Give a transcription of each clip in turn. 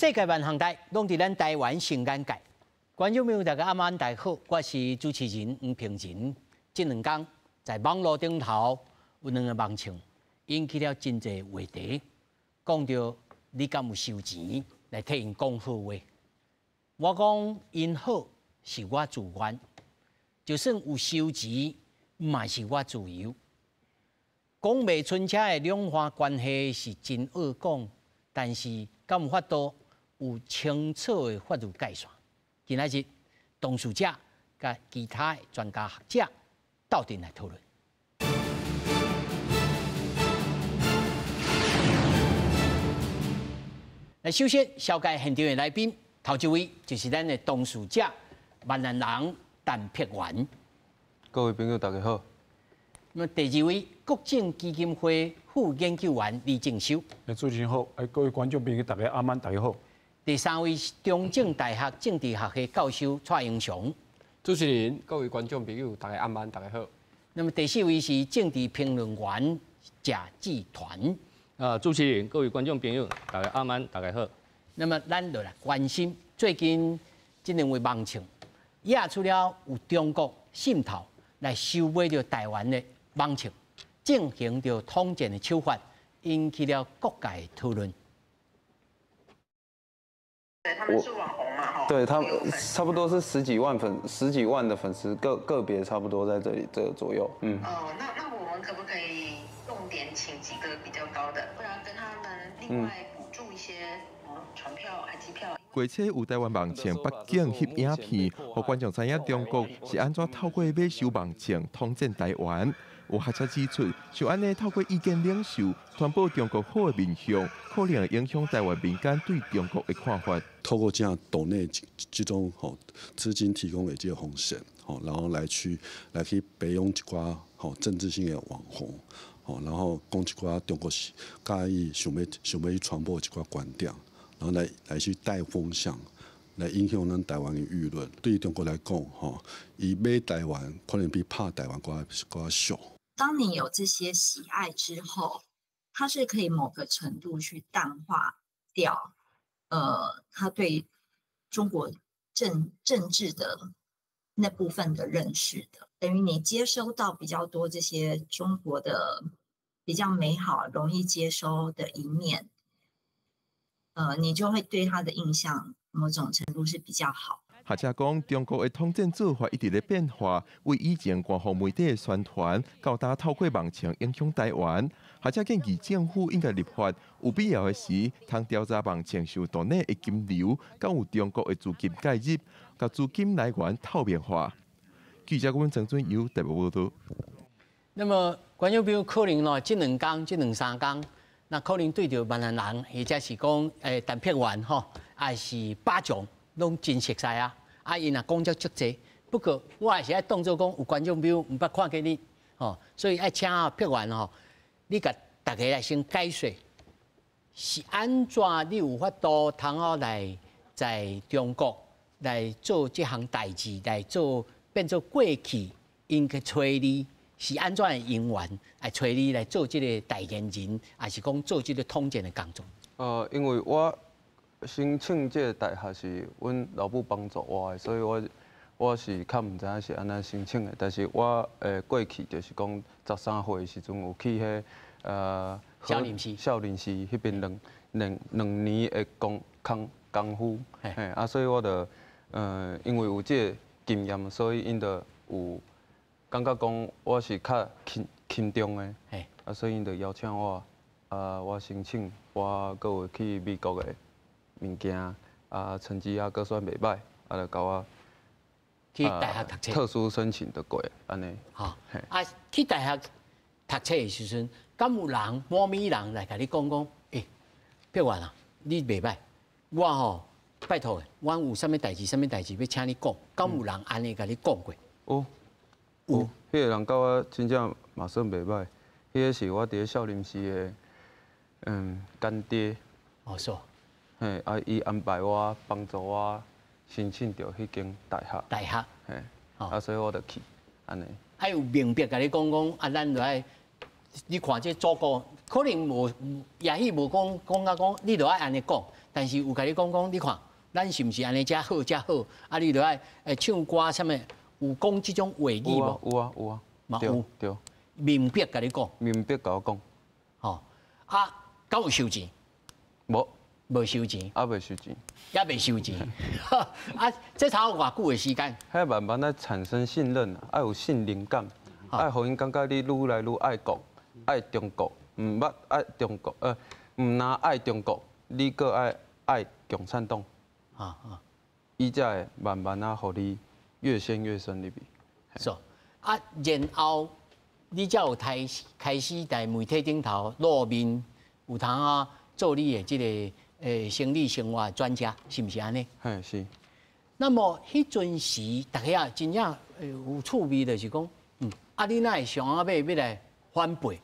世界萬行台攏佇咱台灣新眼界。觀眾朋友大家暗晚大家好，我是主持人黃平仁。這兩天在網路頂頭有兩個網唱，引起了真濟話題，講著你敢有收錢來替𪜶講好話？我講𪜶好是我自願，就算有收錢，嘛是我自由。講袂清楚的兩岸關係是真惡講，但是敢有法度有清楚的法律界線？今仔日當事者佮其他專家學者鬥陣來討論。來，首先紹介現場的來賓，頭一位就是咱的當事者閩南人陳柏源。各位朋友，大家好。那麼第二位國政基金會副研究員李正修。主持人好，各位觀眾朋友，大家暗晚，大家好。第三位是中正大學政治學系教授蔡英雄。主持人，各位觀眾朋友，大家暗晚，大家好。那麼第四位是政治評論員賈志團。主持人，各位觀眾朋友，大家暗晚，大家好。那麼咱就來關心最近這兩位網唱，惹出了有中國滲透來收買著台灣的網唱，進行著統戰的手法，引起了各界討論。對，他們是網紅嘛？對，他們差不多是十幾萬粉，十幾萬的粉絲，個個別差不多在這裡這個左右。嗯。哦，那我們可不可以重點請幾個比較高的，不然跟他們另外補助一些船票還機票？過去有台灣網唱北京翕影片，予觀眾知影中國是按怎透過買收網唱統戰台灣。有學者指出，像按呢透過意見領袖傳播中國好的面向，可能會影響台灣民間對中國的看法。透過這樣斗內這種吼資金提供的這個方式，吼，然後來去培養一寡吼政治性的網紅，吼，然後講一寡中國是佮意想欲去傳播一寡觀點，然後來去帶風向，來影響咱台灣的輿論。對中國來講，吼，伊買台灣可能比拍台灣閣較俗。當你有這些喜愛之後，它是可以某個程度去淡化掉，他對中國政治的那部分的認識的，等於你接收到比較多這些中國的比較美好、容易接收的一面，你就會對他的印象某種程度是比較好。學者講，中國的統戰做法一直咧變化，為以前官方媒體的宣傳，到今透過網唱影響台灣。學者建議政府應該立法，有必要的時，通調查網唱受抖內的金流，敢有中國的資金介入，共資金來源透明化。記者阮陳俊友台北報導。那麼觀眾朋友可能咯，這兩工、這兩三工，那可能對著閩南人，或者是講陳柏源吼，抑是巴掌，攏真熟似啊！啊，𪜶若講遮足濟，不過我也是愛當做講有觀眾朋友毋捌看過你，吼，所以愛請柏源吼，你共大家來先解說，是按怎你有法度通好來在中國來做這項代誌，來做變做過去𪜶去揣你是按怎的因緣來揣你來做這個代言人，抑是講做這個統戰的工作？因為我申請這個大學是阮老母幫助我的，所以我是較毋知影是按怎申請的。但是我過去就是講13歲的時陣有去彼少林寺少林寺彼邊兩年的功夫，嘿啊，所以我就因為有這個經驗，所以𪜶就有感覺講我是較輕重的，啊，所以𪜶就邀請我，啊，我申請，我閣有去美國的物件，啊，成績也閣算袂䆀，啊，就共我去大學讀冊，特殊申請就過按呢。吼，啊，去大學讀冊的時陣，敢有人某物人來共你講講？欸，柏源啊，你袂䆀，我吼拜託，我有啥物代誌，啥物代誌欲請你講，敢有人按呢共你講過？有，有，彼個人佮我真正嘛算袂䆀，彼個是我佇咧少林寺的乾爹。哦，是。嘿，啊，伊安排我幫助我申請著彼間大學。大學。嘿，啊，所以我就去，按呢。啊，有明白共你講講，啊，咱就愛，你看這祖國可能無，也許無講講甲講，你著愛按呢講，但是有共你講講，你看咱是毋是按呢才好才好？啊，你著愛唱歌啥物？有講這種話語無？有啊有啊，嘛有。對。明白共你講。明白共我講。吼，啊，敢有收錢？無。無收錢。猶未收錢。猶未收錢。啊，這差偌久的時間？彼慢慢仔產生信任，愛有信任感，愛予𪜶感覺你愈來愈愛國、愛中國，毋捌愛中國，毋若愛中國，你閣愛愛共產黨。伊才會慢慢仔予你越陷越深入去。是。啊，然後你才有開始佇媒體頂頭露面，有通啊做你的這個生理生活專家，是毋是按呢？嘿，是。那麼彼陣時，大家啊真正有趣味，就是講，啊，你哪會想啊欲來反背？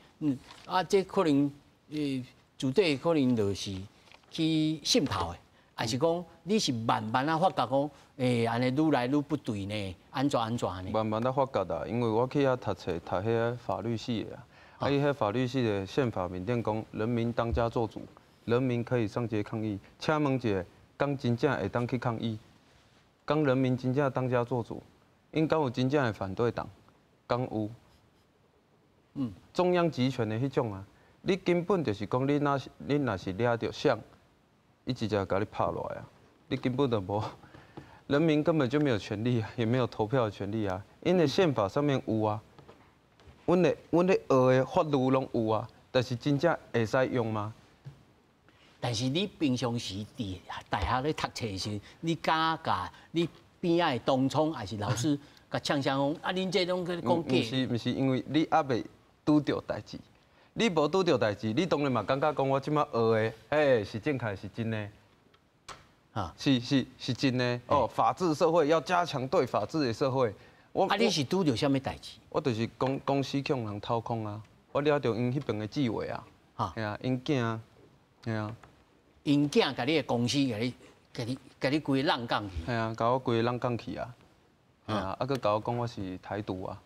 啊，這可能自底可能就是去滲透的，還是講你是慢慢仔發覺講，按呢愈來愈不對呢？按怎按怎呢？慢慢仔發覺啦，因為我去遐讀冊，讀彼个法律系的啊，伊彼法律系的憲法面頂講，人民當家作主，人民可以上街抗議。請問一下，敢真正會當去抗議？敢人民真正當家作主？𪜶敢有真正的反對黨？敢有？中央集權的彼種啊，你根本就是講，你若是掠著誰，伊直接共你拍落來啊！你根本就無，人民根本就沒有權利啊，也沒有投票的權利啊。因為憲法上面有啊，阮咧學的法律攏有啊，但是真正會使用嗎？但是你平常時佇大學咧讀冊時，你敢共你邊仔的同窗抑是老師共嗆聲講啊？恁這攏閣講假？毋是，因為你猶未拄著代誌，你無拄著代誌，你當然嘛感覺講我這馬學的，嘿，是正確是真的，是真的哦。法治社會要加強對法治的社會。我啊，你是拄著啥物代誌？我就是公司予人掏空啊，我掠著𪜶彼邊的紀委啊，係啊，𪜶囝啊，係啊。𪜶囝共你的公司，共你規个挵摃去。係啊，共我規个挵摃去啊，係啊，啊，閣共我講我是台獨啊，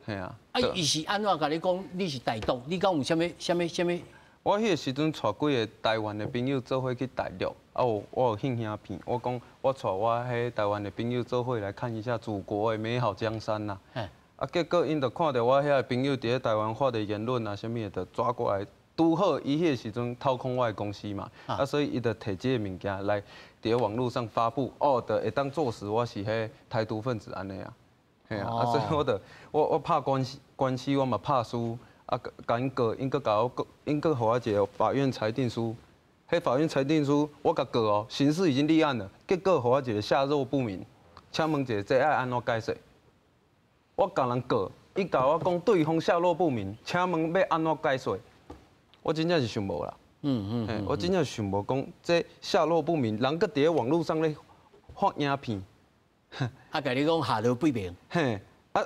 係啊。啊，伊是按怎共你講？你是台獨？你敢有啥物啥物啥物？我彼個時陣帶幾个台灣的朋友做伙去大陸，啊有我有翕影片，我講我帶我彼台灣的朋友做伙來看一下祖國的美好江山呐。啊，結果𪜶就看著我遐个朋友佇咧台灣發的言論啊，啥物的，就抓過來。拄好伊彼個時陣掏空我的公司嘛，啊，所以伊就提這个物件來佇咧網路上發布，哦，就會當坐實我是彼台獨分子按呢啊，嘿啊，啊，所以我就我拍官司，官司我嘛拍輸，啊，共𪜶告，𪜶閣共我告，𪜶閣予我一个法院裁定書，彼法院裁定書我共告哦，刑事已經立案了，結果予我一个下落不明，請問一下，這愛按怎解釋？我共人告，伊共我講對方下落不明，請問欲按怎解釋？我真正是想無啦，我真正想無講這下落不明，人閣佇咧網路上咧發影片，啊，共你講下落不明，嘿，啊，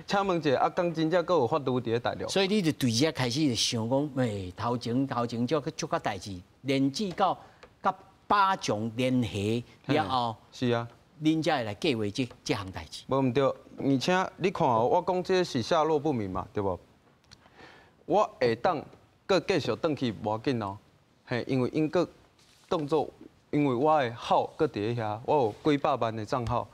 請問一下，啊，敢真正閣有法律佇咧大陸？所以你就對這開始就想講，頭前頭前這足較代誌，連至到佮巴掌聯繫了後，是啊，恁才會來計劃這項代誌。無毋對，而且你看哦，我講這是下落不明嘛，對無？我會當閣繼續轉去無要緊哦，嘿，因為𪜶閣當做，因為我的號閣佇咧遐，我有幾百萬的帳號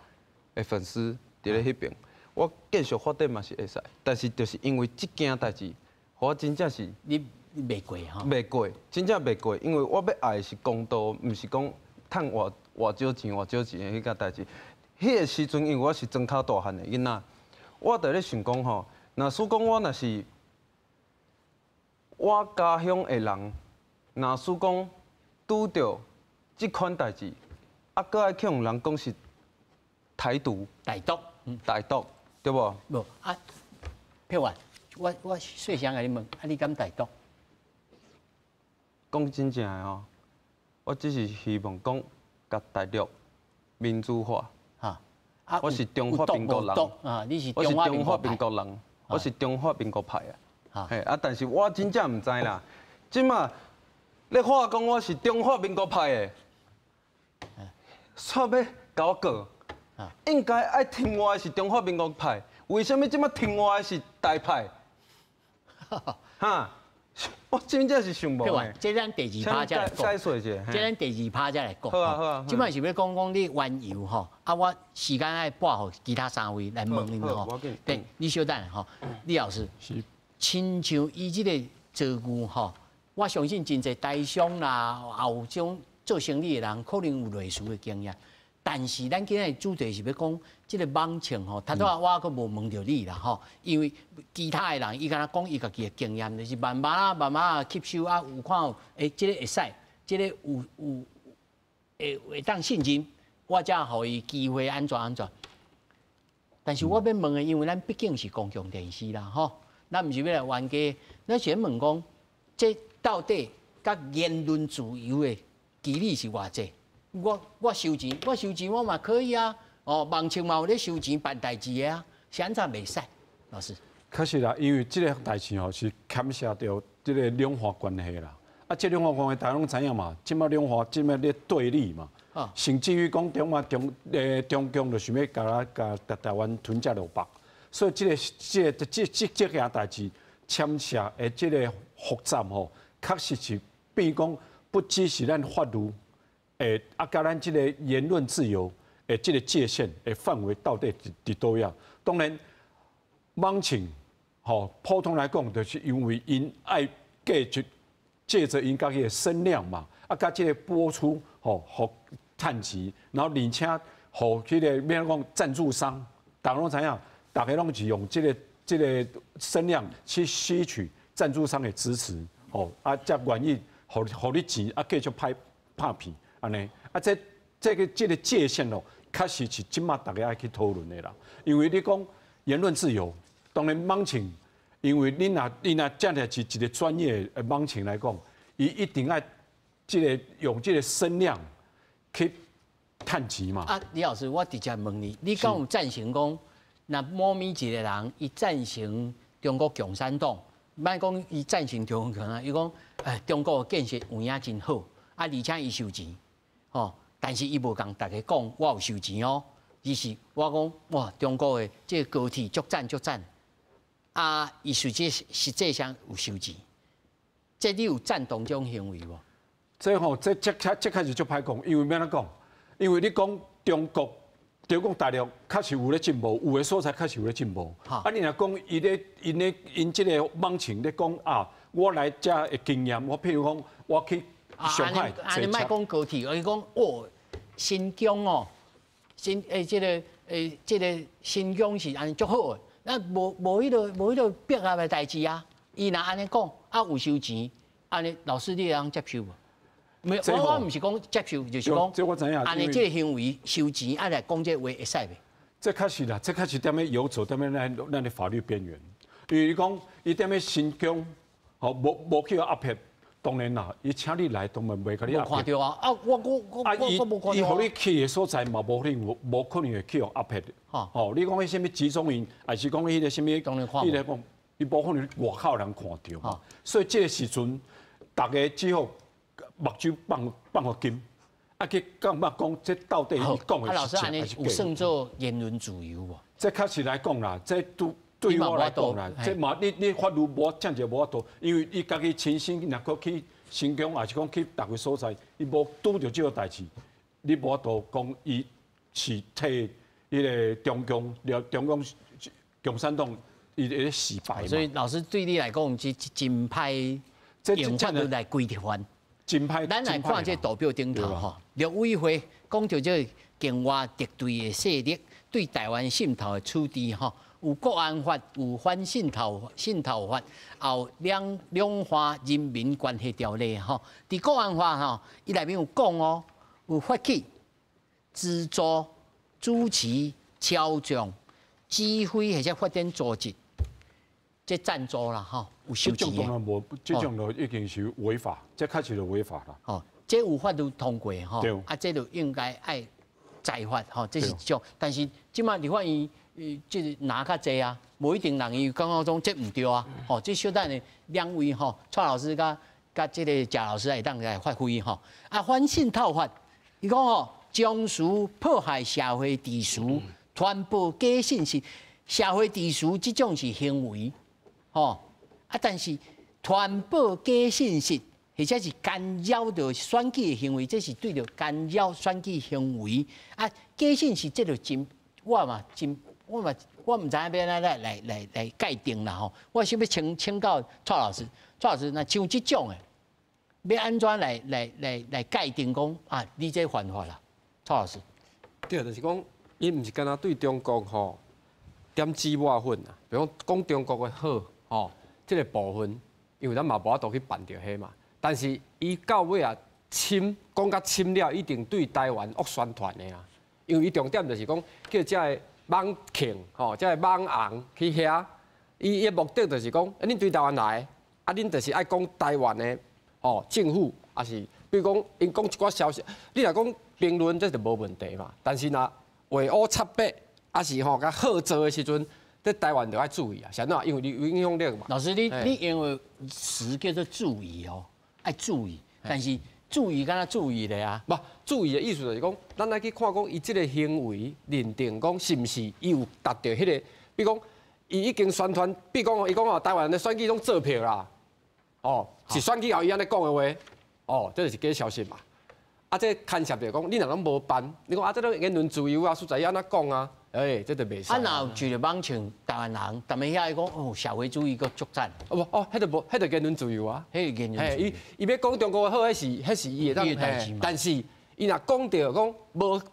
的粉絲佇咧彼邊，我繼續發展嘛是會使，但是就是因為這件代誌，我真正是你袂過吼，袂過，真正袂過，因為我欲愛的是公道，毋是講趁偌偌少錢偌少錢的彼個代誌。彼个時陣，因為我是莊跤大漢的囡仔，我就咧想講吼，若使講我若是我家鄉的人，若使講拄著這款代誌，啊，閣愛去予人講是台獨、台獨、台獨，對無？無啊，沛元，我細聲共你問，啊，你敢台獨？講真正的吼，我只是希望講，共大陸民主化。啊，我是中華民國人，啊，你是我是中華民國人，我是中華民國派啊。嘿，啊，但是我真正毋知啦。這馬咧話講我是中華民國派的，煞欲共我告，應該愛挺我的是中華民國派，為啥物這馬挺我的是台派？哈？我真正是想無。這咱第二趴才來講。這咱第二趴才來講。好啊好啊。這擺是欲講講你緣由吼，啊，我時間愛撥予其他三位來問恁吼。對，你稍等吼，李老師。是。親像伊這個遭遇吼，我相信真濟台商啦，也有這種做生意的人，可能有類似的經驗。但是咱今日主題是欲講這個網唱吼，頭拄仔我閣無問著你啦吼，因為其他的人伊敢若講伊家己的經驗，就是慢慢啊慢慢啊吸收啊，有看有欸，這個會使，這個有有會會當信任，我才予伊機會按怎按怎。但是我欲問的，因為咱畢竟是公共電視啦吼，咱毋是欲來冤家，咱是欲問講，這到底佮言論自由的距離是偌濟？我收錢，我收錢我嘛可以啊。哦，網唱嘛有咧收錢辦代誌的啊，是按怎袂使？老師，確實啦，因為這個代誌吼是牽涉著這個兩岸關係啦。啊，這兩岸關係大家攏知影嘛，這擺兩岸這擺咧對立嘛，甚至於講中啊中中共就想欲共共台灣吞食落腹，所以這個這個這這這件代誌牽涉的這個複雜吼，確實是變講不只是咱法律。欸，啊，佮咱這個言論自由的這個界限的範圍到底佇佗位？當然，網唱吼，普通來講，就是因為𪜶愛繼續借著𪜶家己的聲量嘛，啊，佮這個播出吼，予趁錢，然後而且予彼個欲講贊助商，大家攏知影，大家攏是用這個聲量去吸取贊助商的支持，吼，啊，才願意予你錢，啊，繼續拍拍片。按呢，啊，這這個界限哦，確實是這馬大家愛去討論的啦。因為你講言論自由，當然網唱，因為你若你若真正是一個專業的網唱來講，伊一定愛這個用這個聲量去趁錢嘛。啊，李老師，我直接問你，你敢有贊成講，若某咪一個人伊贊成中國共產黨，莫講伊贊成中國共產黨，伊講哎，中國的建設有影真好，啊，而且伊收錢。哦，但是伊無共大家講，我有收錢哦，而是我講哇，中國的這個高鐵足讚足讚，啊，伊實際實際上有收錢，這你有贊同這種行為無？這吼，這這開這開始足歹講，因為欲按怎講？因為你講中國，中國大陸確實有咧進步，有的所在確實有咧進步。啊，你若講伊咧，𪜶咧，𪜶這個網唱咧講啊，我來遮的經驗，我譬如講，我去。啊，按呢莫講高鐵，而是講哦，新疆哦，新欸這個欸這個新疆是按呢足好的，咱無無彼個無彼個逼合的代誌啊。伊若按呢講，啊有收錢，按呢老師你會當接受無？沒，我我毋是講接受，就是講按呢這個行為收錢，啊來講這話會使袂？這確實啦，這確實踮咧遊走踮咧咱咱的法律邊緣。因為伊講伊踮咧新疆，吼無無去予壓迫。當然啦，伊請你來，當然袂共你壓迫。無看著啊！啊，我我我我無看著。伊予你去的所在嘛，無可能無可能會去予壓迫。吼，你講彼啥物集中營，還是講彼個啥物？彼個講，伊無可能外口人看著嘛。所以這個時陣，大家只好目睭放放予緊，啊去感覺講，這到底伊講的是真還是假？有算做言論自由無？這確實來講啦，這都。對我來講啦，這嘛你你法律無這樣無法度，因為伊家己親身若閣去新疆，抑是講去逐个所在，伊無拄著這個代誌，你無法度講伊是替彼個中共、中共共產黨伊咧洗白。所以老師對你來講是真歹用法律來規範。真歹。咱來看這圖表頂頭吼，陸委會講著這個境外敵對的勢力對台灣滲透的處置吼。有國安法，有反滲透滲透法，也有兩兩岸人民關係條例吼。佇國安法吼，伊內面有講哦，有發起、資助、主持、操縱、指揮或者發展組織，這贊助啦吼，有收錢。這種當然無，這種就已經是違法，這確實就違法啦。吼，這有法律通過吼，啊，這就應該愛裁罰吼，這是一種。但是這擺立法院。這個拿較濟啊，無一定人伊感覺講這毋對啊，吼，這小等下兩位吼，蔡老師佮佮這個賈老師會當來發揮吼。啊，反滲透法，伊講吼，將屬破壞社會秩序、傳播假信息、社會秩序這種是行為，吼。啊，但是传播假信息，或者是干擾著選舉的行為，這是對著干擾選舉行為。啊，假信息這就真，我嘛真，我嘛我毋知影欲按怎來界定啦吼。我想欲請教蔡老師，蔡老師，若像這種的，欲按怎來界定講啊？你這犯法啦，蔡老師。對，就是講，伊毋是干焦對中國吼點脂抹粉啊，比如講講中國的好吼，這個部分，因為咱嘛無法度去辦著彼嘛。但是伊到尾啊，深講較深了，一定對台灣惡宣傳的啊。因為伊重點就是講叫這个網客吼，這个網紅去遐，伊的目的就是講，恁對台灣來，啊，恁就是愛講台灣的吼政府，抑是比如講𪜶講一寡消息，你若講評論這就無問題嘛。但是若畫烏插白，抑是吼共號召的時陣，這台灣就愛注意啊，是按怎？因為你有影響力嘛。老師，你用的詞叫做注意哦。愛注意，但是注意敢若注意咧啊？無注意的意思就是講，咱愛去看講伊這个行為認定講是毋是伊有達著彼个，比如講伊已經宣傳，比如講伊講哦，台灣的選舉攏做票啦，哦，是選舉後伊按呢講的話，哦，這就是假消息嘛。啊，這牽涉著講，你若攏無辦，你講啊，這攏言論自由啊，實在伊按怎講啊？欸，這就袂使。啊，若有一个網像台灣人，踮咧遐伊講哦，社會主義閣足讚。哦無，哦，彼就無，彼就言論自由啊。彼個言論自由。伊伊欲講中國的好，彼是伊會當代誌嘛。但是伊若講著講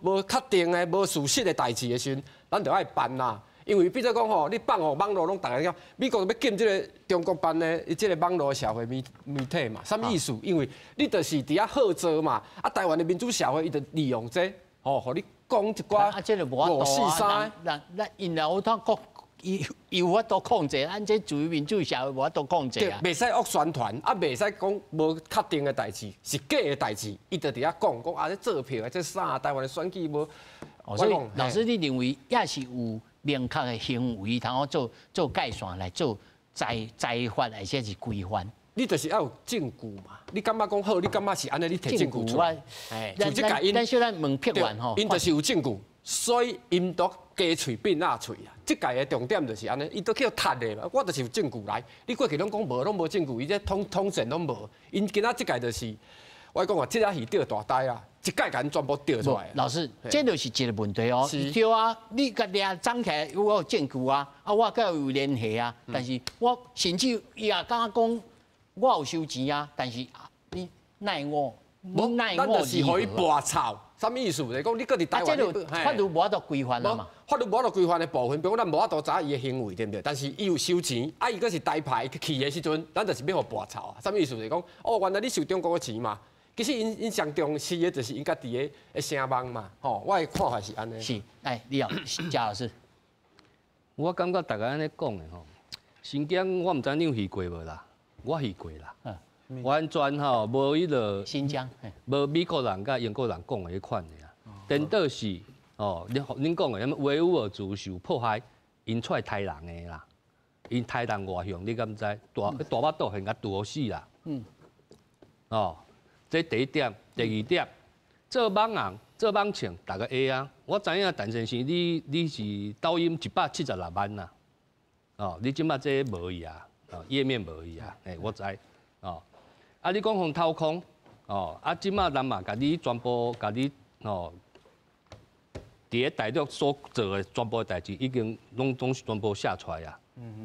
無確定的、無事實的代誌的時陣，咱就愛辦啦。因為比如講吼，你放予網路攏逐个講，美國欲禁這个中國辦的這个網路社會媒體嘛，啥物意思？因為你就是佇遐號召嘛，啊，台灣的民主社會伊就利用這個，吼，予你講一寡啊，這就無法度啊！人人𪜶若有通國，伊有法度控制，咱這自由民主社會無法度控制啊。袂使惡宣傳，啊，袂使講無確定的代誌，是假的代誌，伊就佇遐講講啊，這做票啊，這啥？台灣的選舉無。所以老師，你認為也是有明確的行為，通好做界線來做裁罰，而且是規範？你就是愛有證據嘛？你感覺講好，你感覺是按呢？你提證據出來。就這個，咱小咱問碧源吼，𪜶就是有證據，所以𪜶都雞喙變鴨喙啊。這屆的重點就是按呢，伊都去予踢的嘛。我就是有證據來，你過去攏講無，攏無證據，伊這統戰攏無。𪜶今仔這屆就是，我講啊，這仔戲釣大呆啊，一屆共𪜶全部釣出來。老師，這就是一個問題哦。對啊，你共掠張起來，我有證據啊，啊，我佮有聯繫啊，但是我甚至伊也敢講。我有收錢啊，但是你奈我，你奈我咱就是予伊跋臭，啥物意思？就是講你閣佇台灣，法律無法度規範啊嘛。法律無法度規範的部分，比如講咱無法度知影伊的行為，對毋對？但是伊有收錢，啊，伊閣是台派去的時陣，咱就是欲予跋臭啊。啥物意思？就是講，哦，原來你收中國的錢嘛。其實𪜶上重視的就是𪜶家己的聲望嘛。吼，我的看法是按呢。是，來，你好，贾老師。我感覺大家按呢講的吼，新疆我毋知你有去過無啦。我去過啦，完全吼無彼个新疆，無美國人佮英國人講的彼款的啊。顛倒是哦，恁講的啥物維吾爾族受迫害，𪜶出來刣人的啦，𪜶刣人偌凶，你敢知？大大腹肚現共毒死啦。哦，這第一點，第二點，做網紅、做網唱，逐个會啊。我知影陳先生，你是抖音176萬啦，哦，你這馬這無去啊。哦，頁面無去啊，欸，我知，哦，啊，你講予掏空，哦，啊，這馬人嘛，共你全部，共你，哦，佇咧大陸所做的全部的代誌，已經攏是全部寫出來啊，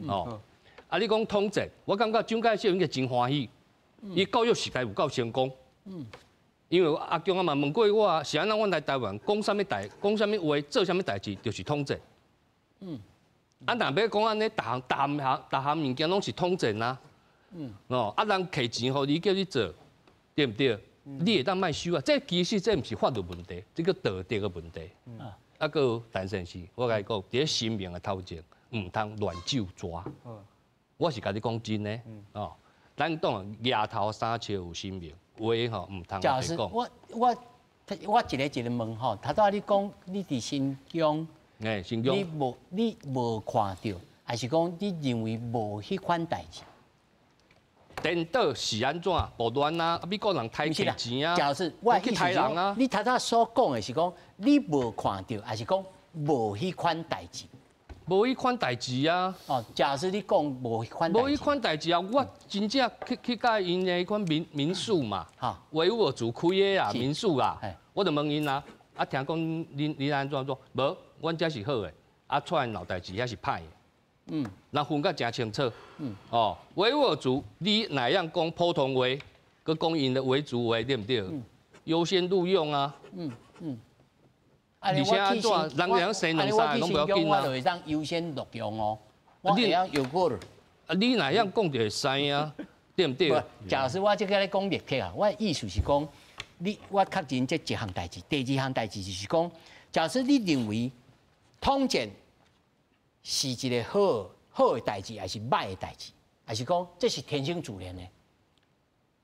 哦，啊，你講統戰，我感覺蔣介石應該真歡喜，伊教育時代有夠成功，因為阿強啊嘛問過我，是按怎阮來台灣講啥物代，講啥物話，做啥物代誌，就是統戰，啊，若欲講按呢，逐項逐項逐項物件攏是統戰啊。哦，啊，人提錢予你叫你做，對毋對？你會當莫收啊？這其實這毋是法律問題，這個道德的問題。啊，閣有陳先生，我共你講，佇咧神明的頭前，毋通亂咒蛇。我是共你講真的，哦，咱講額頭三尺有神明，話吼毋通賈老師，我一個一個問吼，頭拄仔你講你佇新疆。欸，新疆你無看著，還是講你認為無彼款代誌？顛倒是按怎？暴亂啊！美國人刣錢啊！賈老師，我去刣人啊！你頭拄仔所講的是講你無看著，還是講無彼款代誌？無彼款代誌啊！哦，假設你講無彼款，無彼款代誌啊！我真正去佮𪜶的彼款民宿嘛，維吾爾族開的啊民宿啊，我就問𪜶啊，啊聽講恁按怎做？無，阮遮是好的，啊出來鬧代誌遐是歹的。人分甲誠清楚。哦，維吾爾族你若會曉講普通話，閣講𪜶的維族話，對毋對？優先錄用啊。而且按怎，人會曉生兩三个攏無要緊啊。我就會當優先錄用哦。我會曉用過。啊，你若會曉講就會使啊，對毋對？假設我這個咧講立體啊，我的意思是講，你我確認這一項代誌，第二項代誌就是講，假設你認為統戰是一個好好的代誌，還是歹的代誌，還是講這是天生自然的？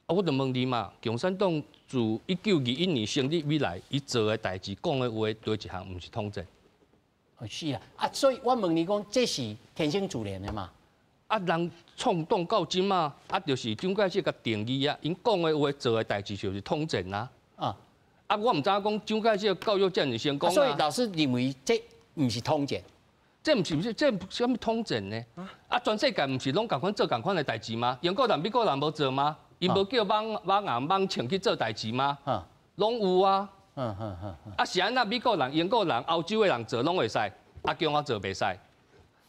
啊，我就問你嘛，共產黨自1921年成立以來，伊做的代誌、講的話，佗一項毋是統戰？哦，是啊，啊，所以我問你講，這是天生自然的嘛？啊，人創黨到這馬，啊，就是蔣介石共定義啊，𪜶講的話、做的代誌就是統戰啊。啊，啊，我毋知影講蔣介石教育遮爾成功啊。所以老師認為這毋是統戰，這毋是毋是這啥物統戰呢？啊，全世界毋是攏仝款做仝款的代誌嗎？英國人、美國人無做嗎？伊無叫網網紅網穿去做代誌嗎？攏有啊。啊，是按怎美國人、英國人、歐洲的人做攏會使，啊，共我做袂使。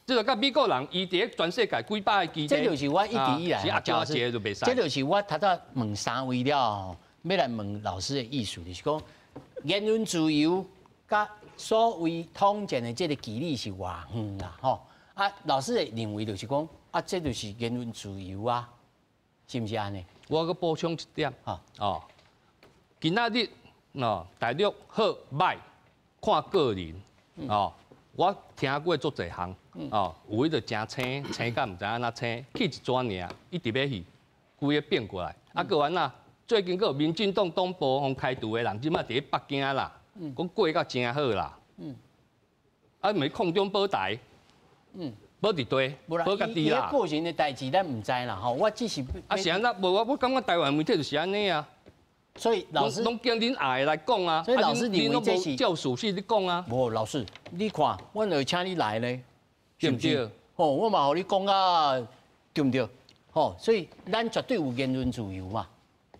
這就佮美國人，伊佇咧全世界幾百個基地。這就是我一直以來，是啊，共我一個就袂使。這就是我頭拄問三位了後，欲來問老師的意思，就是講言論自由佮所謂統戰的這個距離是偌遠啦，吼。啊，老師的認為就是講，啊，這就是言論自由啊，是毋是按呢？我閣補充一點，哦，今仔日哦，大陸好歹看個人，哦，我聽過足濟項，哦，有彼個誠青，青甲毋知按怎青，去一逝爾，一直欲去，規个變過來，啊，閣有按怎？最近閣有民進黨黨部予開除的人，這馬佇咧北京啦，講過甲誠好啦，啊，毋是空中保台，保佇地，保家己啦。個人的代誌咱毋知啦，吼，我只是啊，是按怎？無我感覺台灣媒體就是按呢啊。所以老師攏經恁愛的來講啊。所以老師認為這是照事實咧講啊。無老師，你看，阮就請你來咧，對毋對？吼，我嘛予你講啊，對毋對？吼，所以咱絕對有言論自由嘛，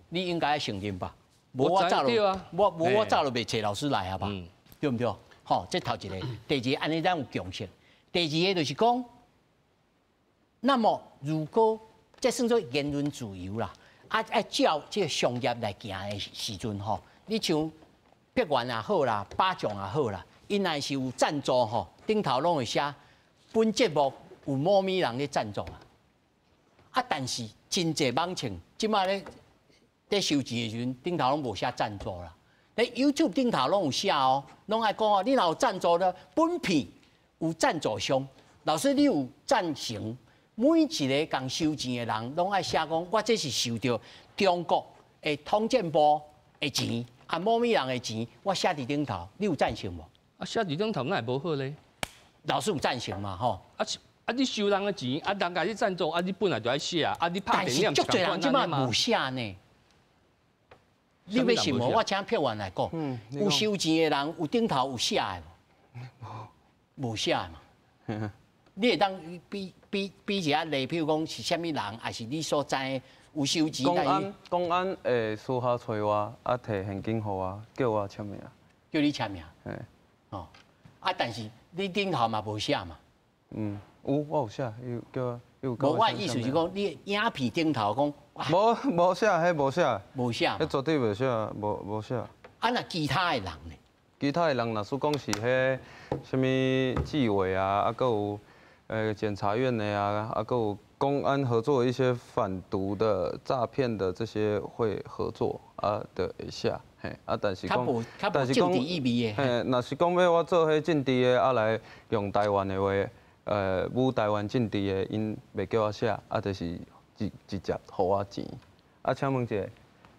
你應該承認吧？無我早就，我無我早就袂揣老師來啊吧？對毋對？吼，這頭一個，第二個，按呢咱有共識。第二個就是講，那麼如果這算做言論自由啦，啊啊照這個商業來行的時陣吼，你像碧源也好啦，百將也好啦，𪜶若是有贊助吼，頂頭攏會寫本節目有某物人咧贊助啊。啊，但是真濟網站這馬咧咧收錢的時陣，頂頭攏無寫贊助啦。咧 YouTube 頂頭攏有寫哦，攏愛講哦，你若有贊助咧，本片有贊助商，老師你有贊成？每一個共收錢的人，攏愛寫講，我這是受著中國的統戰部的錢，啊，某物人的錢，我寫佇頂頭，你有贊成無？啊，寫佇頂頭哪會無好咧？老師有贊成嘛？吼！啊啊，你收人的錢，啊，人共你贊助，啊，你本來就愛寫啊，啊，你拍電影但是足濟人這馬無寫呢。你欲信無？我請票員來講，有收錢的人，有頂頭有寫的無？無寫的嘛？你會當比一下例，譬如講是啥物人，還是你所知有收錢？公安會私下揣我，啊，提現金予我，叫我簽名。叫你簽名。嘿。哦，啊，但是你頂頭嘛無寫嘛？嗯，有，我有寫，伊叫我，伊有。無，我的意思是講，你影片頂頭講。無寫，彼無寫。無寫。彼絕對無寫，無寫。啊，若其他的人呢？其他的人，若是講是彼啥物紀委啊，啊，閣有檢察院的啊，啊，閣有公安合作一些反毒的、詐騙的這些會合作啊，就會寫嘿，啊，但是講，但是講，嘿，若是講欲我做彼政治的，啊來用台灣的話，侮台灣政治的，𪜶袂叫我寫，啊，就是直接予我錢。啊，請問一下，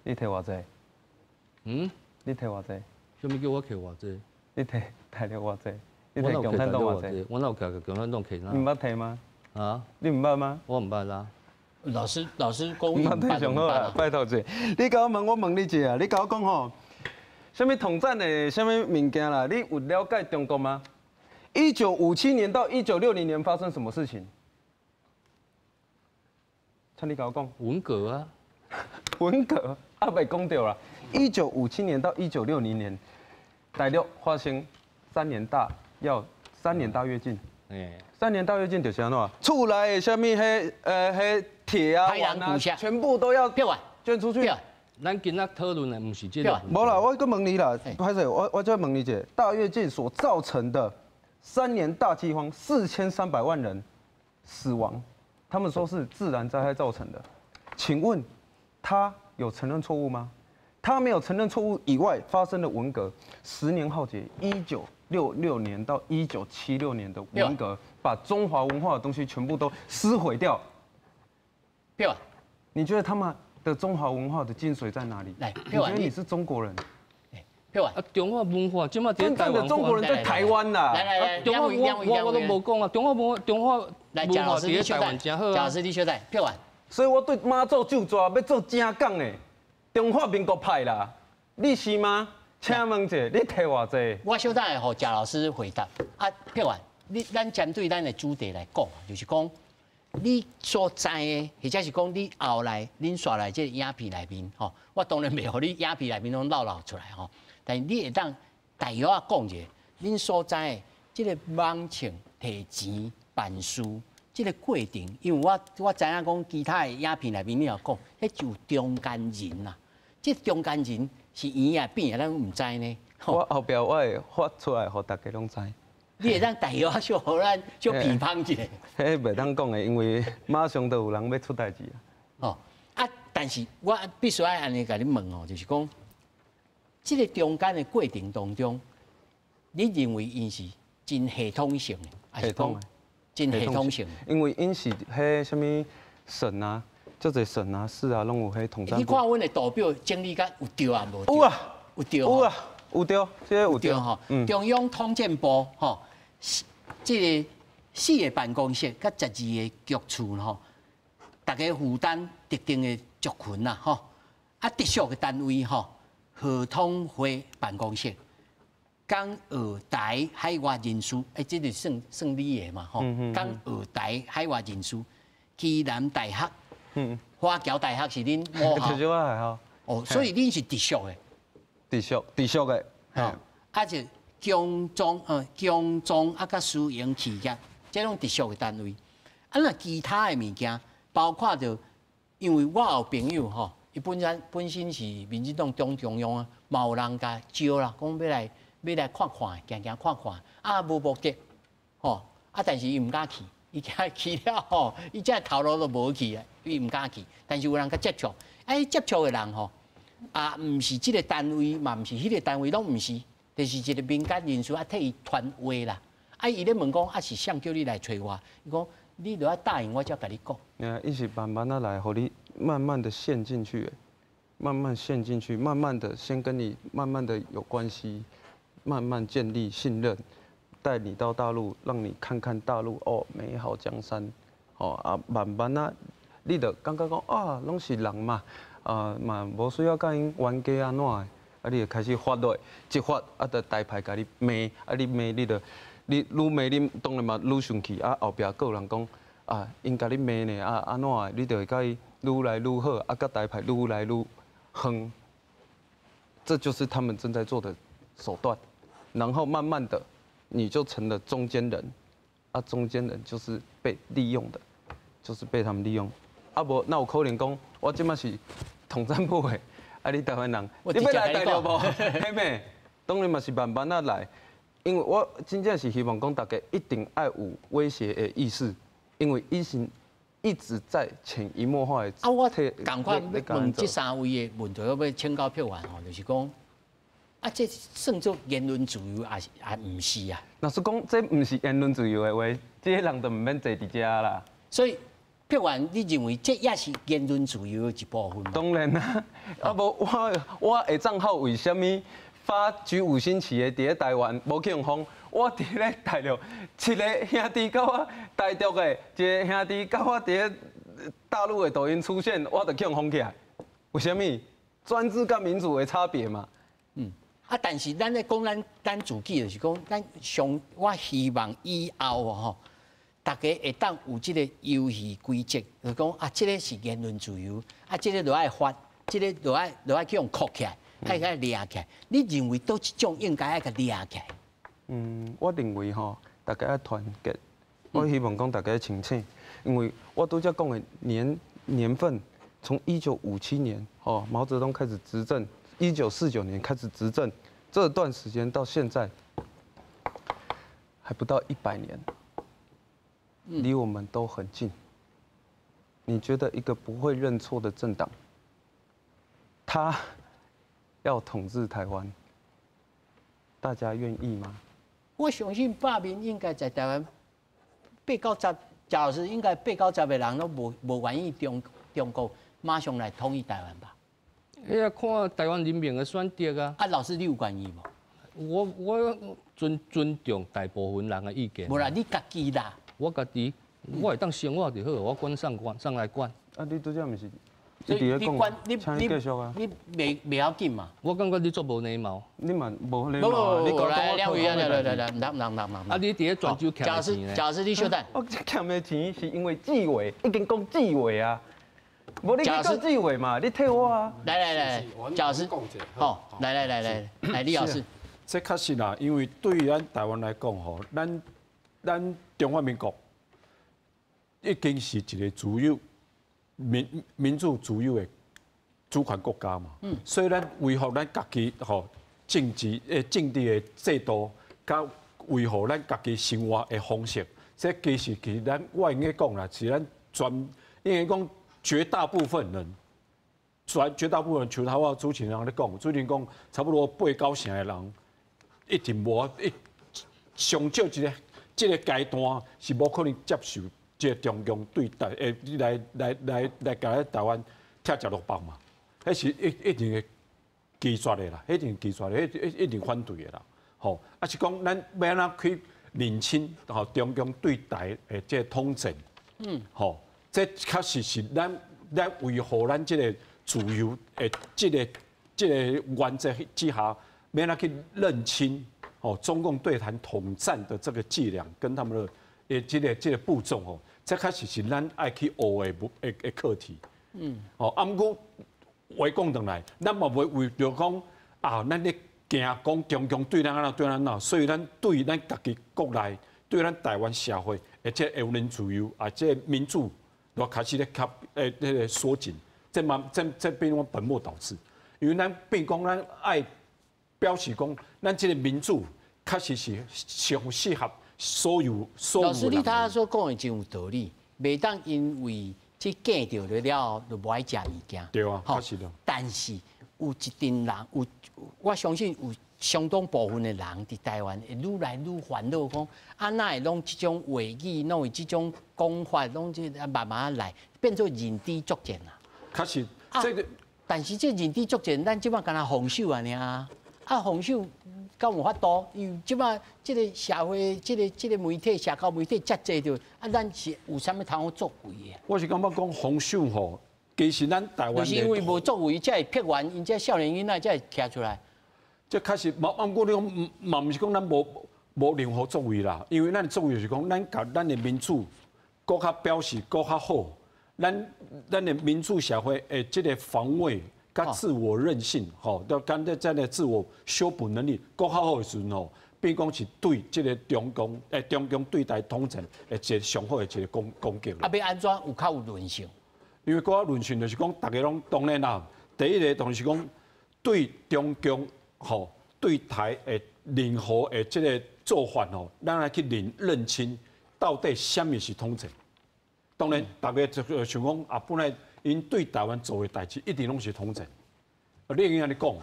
你提偌濟？嗯？你提偌濟？啥物叫我提偌濟？你提大陸偌濟？你提共產黨偌濟？我哪有提共產黨提？你毋捌提嗎？啊？你毋捌嗎？我毋捌啦。老師講毋捌提上好啦，拜託者。你共我問，我問你一下，你共我講吼，啥物統戰的啥物物件啦？你有了解中國嗎？ 1957年到1960年发生什么事情？请你共我讲。文革啊，文革啊，袂讲著啦。1957年到1960年，大陆发生三年大跃进。三年大跃进就是按怎？厝内的啥物彼铁啊、碗啊，全部都要捐出去。咱今仔讨论的毋是这个。無啦，我閣問你啦，歹勢，我再問你一下，大躍進所造成的三年大饑荒，4300萬人死亡，他們說是自然災害造成的，請問他有承認錯誤嗎？他沒有承認錯誤以外，發生了文革，10年浩劫，1966年到1976年的文革，把中華文化的東西全部都撕毀掉。對啊，你覺得他們的中華文化的精髓在哪裡？來，你覺得你是中國人？啊，中華文化這馬真正的中國人在台灣啦。來來來，中華文化我都無講啊，中華文化佇台灣真好啊。賈老師你小等，票完。所以我對媽祖咒逝欲做正港的中華民國派啦，你是嗎？請問者，你提偌濟？我小等會予賈老師回答。啊，票完，你咱針對咱的主題來講，就是講你所知的，或者是講你後來恁紲來這個影片內面，吼，我當然袂予你影片內面攏漏漏出來吼。但是你會當大約仔講一下，恁所知的這個網唱提錢辦事這個過程，因為我知影講其他的影片內面你有講，彼就中間人啦。這中間人是圓啊扁啊，咱毋知呢。我後壁我會發出來，予大家攏知。你會當大約仔小予咱小批判一下。彼袂當講的，因為馬上就有人欲出代誌啊。哦，啊，但是我必須愛按呢共你問哦，就是講，這個中間的過程當中，你認為𪜶是真系統性的，還是講真系統性？因為𪜶是彼啥物省啊，足濟省啊、市啊，攏有彼統戰。你看阮的圖表整理甲有對啊無？有啊，有對。有啊，有對，這個有對吼。中央統戰部吼，這個四個辦公室佮12個局處吼，逐家負擔特定的族群啦吼，啊，直屬的單位吼，和統會辦公室，港澳台海外人士，欸，這個算你的嘛吼？港澳台海外人士，暨南大學，華僑大學是恁母校。哦，所以恁是直屬的。直屬的。啊，就工商啊，佮私營企業，這攏直屬的單位。啊，若其他的物件，包括著，因為我有朋友吼，伊本身是民進黨黨中央啊，嘛有人共招啦，講欲來看看，行行看看，啊，無目的，吼，啊，但是伊毋敢去，伊驚去了吼，伊這頭路都無去啊，伊毋敢去。但是有人共接觸，啊，接觸的人吼，啊，毋是這個單位，嘛毋是彼個單位，攏毋是，就是一個民間人士啊，替伊傳話啦。啊，伊咧問講，啊是誰叫你來揣我？伊講，你著愛答應我，才共你講。啊，伊是慢慢仔來，予你慢慢的陷進去，慢慢陷進去，慢慢的先跟你慢慢的有關係，慢慢建立信任，帶你到大陸，讓你看看大陸哦，美好江山，哦啊，慢慢仔，你就感覺講啊，攏是人嘛，啊嘛無需要佮𪜶冤家按怎的，啊你就開始發落，一發啊，就台派共你罵，啊你罵你就。你愈罵你當然嘛愈生氣，啊後壁閣有人講啊，𪜶共你罵呢，啊按怎的，你就會共伊愈來愈好，啊佮台派愈來愈遠，這就是他們正在做的手段，然後慢慢的你就成了中間人，啊中間人就是被利用的，就是被他們利用，啊無哪有可能講我這馬是統戰部的，啊你台灣人，你欲來大陸無？嘿咩？當然嘛是慢慢仔來。因為我真正是希望講大家一定愛有威脅的意識，因為伊是一直在潛移默化的。啊，我仝款欲問這三位的問題，我欲請教票員吼，就是講，啊，這算做言論自由，抑是抑毋是啊？若是講這毋是言論自由的話，這個人就毋免坐佇遮啦。所以票員，你認為這也是言論自由的一部分？當然啦，啊無我的帳號為啥物？發舉五星旗的佇咧台灣無去予封，我佇咧大陸七个兄弟佮我台獨的，一個兄弟佮我佇咧大陸的抖音出現，我就去予封起來。為啥物？專制佮民主的差別嘛。啊，但是咱咧講咱自己就是講，咱上我希望以後吼，大家會當有這個遊戲規則，就是講啊，這個是言論自由，啊，這個就愛發，這個就愛去予箍起來，愛掠起來。你認為佗一種應該愛共掠起來？嗯，我認為吼，大家愛團結。我希望講大家清醒，因為我拄才講的年份，從1957年，哦，毛澤東開始執政，1949年開始執政，這段時間到現在還不到100年，離我們都很近。你覺得一個不會認錯的政黨，他要統治台灣，大家願意嗎？我相信罷免應該在台灣八九十，賈老師應該八九十个人攏無願意中國馬上來統一台灣吧？彼個看台灣人民的選擇啊。啊，老師你有願意無？我尊重大部分人的意見。無啦，你家己啦。我家己，我會當生活就好，我管啥管啥來管。啊，你拄才毋是？所以你管你你繼續啊！你袂要緊嘛？我感覺你足無禮貌。你嘛無禮貌。你講來兩位啊，來來來來，毋通毋通毋通。啊，你佇咧泉州欠錢呢？賈老師，你稍等。我欠的錢是因為紀委已經講紀委啊，無你去告紀委嘛？你替我啊！來來來，賈老師，好，來來來來來，李老師。這確實啦，因為對於咱台灣來講吼，咱中華民國已經是一個自由民主自由的主權國家嘛，所以咱維護咱家己吼政治的制度，佮維護咱家己生活的方式，這其實咱我應該講啦，是咱全應該講絕大部分人，絕大部分像頭仔主持人咧講，主持人講差不多八九成的人一定無一上少這個階段是無可能接受這個中共對台欸來來來來共咱台灣拆食落腹嘛，彼是一定會拒絕的啦，一定拒絕的，一定反對的啦。吼，啊是講咱欲按怎去認清吼中共對台的這個統戰，吼，這確實是咱維護咱這個自由的這個原則之下，欲按怎去認清吼中共對台統戰的這個伎倆跟他們的這個步驟吼，這確實是咱愛去學的課題。哦，啊，毋過話講轉來，咱嘛袂為著講啊，咱咧驚講中共對咱按怎對咱按怎，所以咱對咱家己國內、對咱台灣社會，而且言論自由啊，這個民主，都開始咧吸彼個縮緊，這嘛這變講本末倒置。因為咱變講咱愛表示講，咱這個民主確實是上適合所有所有。老師，你頭所講的真有道理，袂當因為這驚著了後就無愛食物件。對啊，確實。但是有一陣人，有我相信有相當部分的人佇台灣會愈來愈煩惱，講啊，哪會攏這種話語，攏有這種講法，攏這慢慢來變做認知作戰啊。確實，這個，但是這認知作戰，咱這擺干焦防守按呢啊，啊防守敢有法度？因為這擺這個社會，這個媒體、社交媒體遮濟著，啊，咱是有啥物通好作為的？我是感覺講防守吼，其實咱台灣就是因為無作為，才會迫員，𪜶這少年囡仔才會徛出來。這確實，嘛，毋過你講，嘛毋是講咱無任何作為啦，因為咱的作為就是講，咱共咱的民主閣較表示閣較好，咱的民主社會的這個防衛佮自我韌性，吼，都敢這這個自我修補能力閣較好的時陣吼，變講是對這個中共，中共對台統戰的一個上好的一個攻擊。啊，欲按怎有較有韌性？因為閣較韌性就是講，大家攏當然啦，第一個當然是講對中共吼對台的任何的這個做法吼，咱來去認清到底啥物是統戰。當然，大家就想講啊，本來𪜶對台灣做的代誌，一定攏是統戰。啊，你會用按呢講，